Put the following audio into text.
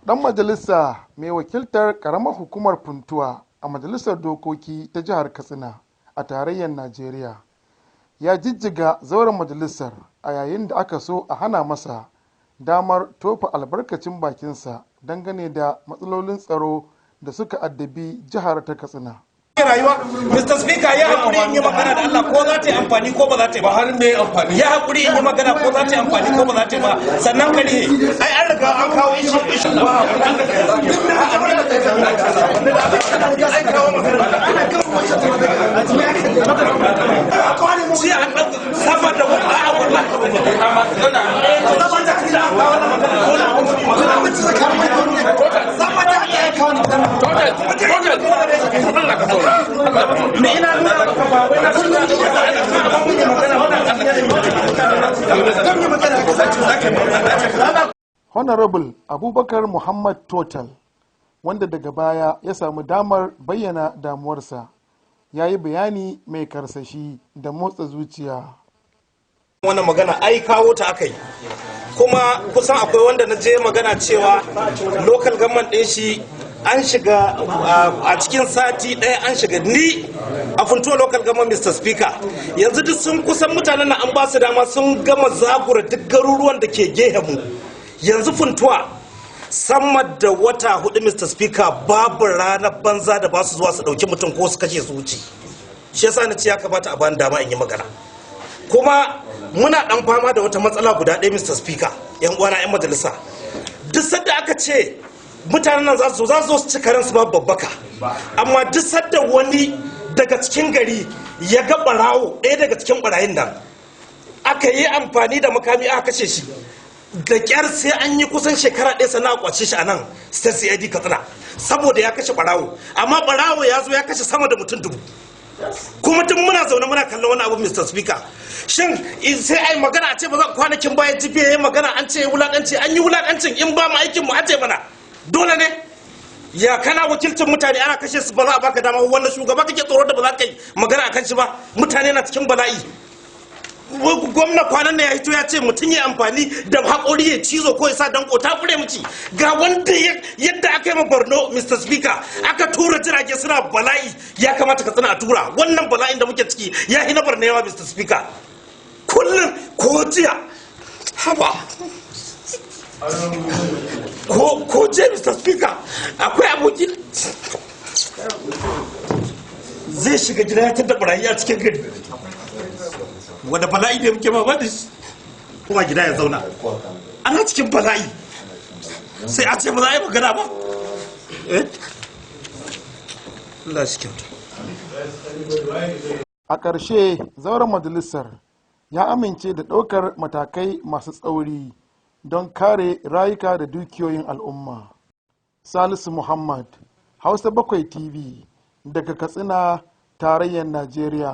Ɗan majalisa mai wakiltar ƙaramar hukumar Funtuwa a Majalisar Dokoki ta Jihar Katsina a Tarayyar Najeriya ya jijjiga zauren majalisar a yayin da aka so a hana masa damar tofa albarkacin bakinsa dangane da matsalolin tsaro da suka addabi jihar ta Katsina. Rayuwa, Mr. Speaker, ya hakuri in yi magana da Allah, ko za ta yi amfani ko ba za ta yi ba. Har me amfani? Ya hakuri in yi magana, ko za ta yi amfani ko ba za ta yi ba. Sannan ka rihe, ai an riga an kawo issue. Jiya an ɗauka sama da a'a, wallahi, sama da me ina nuna maka, ba wai na Honorable Abubakar Muhammad Total, wanda daga baya ya samu damar bayyana damuwarsa, ya yi bayani mai karsashi da motsa zuciya. Wannan magana ai kawo ta aka yi, kuma kusan akwai wanda na je magana cewa local government ɗin shi an shiga a cikin sati ɗaya, an shiga ni a Funtuwa Local Government, Mr. Speaker. Yanzu duk sun kusan mutanen na an ba su dama sun gama zagura duk garuruwan da ke mu. Yanzu Funtuwa sama da wata 4, Mr. Speaker, babu ranar banza da ba su zuwa su ɗauki mutum ko su kashe su wuce. Shi yasa na ce ya kamata a bani dama in yi magana. Kuma muna dan fama da wata matsala guda ɗaya, Mr. Speaker. Yan uwana yan majalisa, duk sanda aka ce mutanen nan za su zo su ci karen su ba babbaka, amma duk sanda wani daga cikin gari ya ga barawo, ɗaya daga cikin barayin nan aka yi amfani da makami aka kashe shi, da kyar sai an yi kusan shekara 1 sannan a kwace shi a nan State CID Katsina, saboda ya kashe barawo. Amma barawo ya zo ya kashe sama da mutum 1000, kuma tun muna zaune muna kallon wani abu. Mr. Speaker, shin sai ai magana a ce ba za? Kwanakin bayan jibiya yayi magana, an ce wulakanci, an yi wulakancin. In ba mu aikin mu aje mana, dole ne ya kana wakilcin mutane ana kashe su, ba za a baka dama? Wannan shugaba kake tsoro da ba za ka yi magana akan shi ba? Mutane na cikin bala'i. Gwamna kwanan nan ya hito ya ce mutum ya amfani da haƙori ya cizo ko ya sa danko ta fure muci. Ga wanda yadda aka yi ma Borno, Mr. Speaker, aka tura jirage suna bala'i. Ya kamata ka tsina a tura. Wannan bala'in da muke ciki ya hi na Borno yawa, Mr. Speaker. Kullum, ko jiya, haba, ko jiya, Mr. Speaker, akwai aboki zai shiga gida ya tada barayi a cikin gari. Wanda bala'i ne muke ba da shi kuma gida ya zauna, ana cikin bala'i, sai a ce ba za a yi magana ba. Eh, Allah shi kyauta. A ƙarshe, zauren majalisar ya amince da ɗaukar matakai masu tsauri don kare rayuka da dukiyoyin al'umma. Salisu Muhammad, Hausa 7 TV, daga Katsina, Tarayyar Najeriya.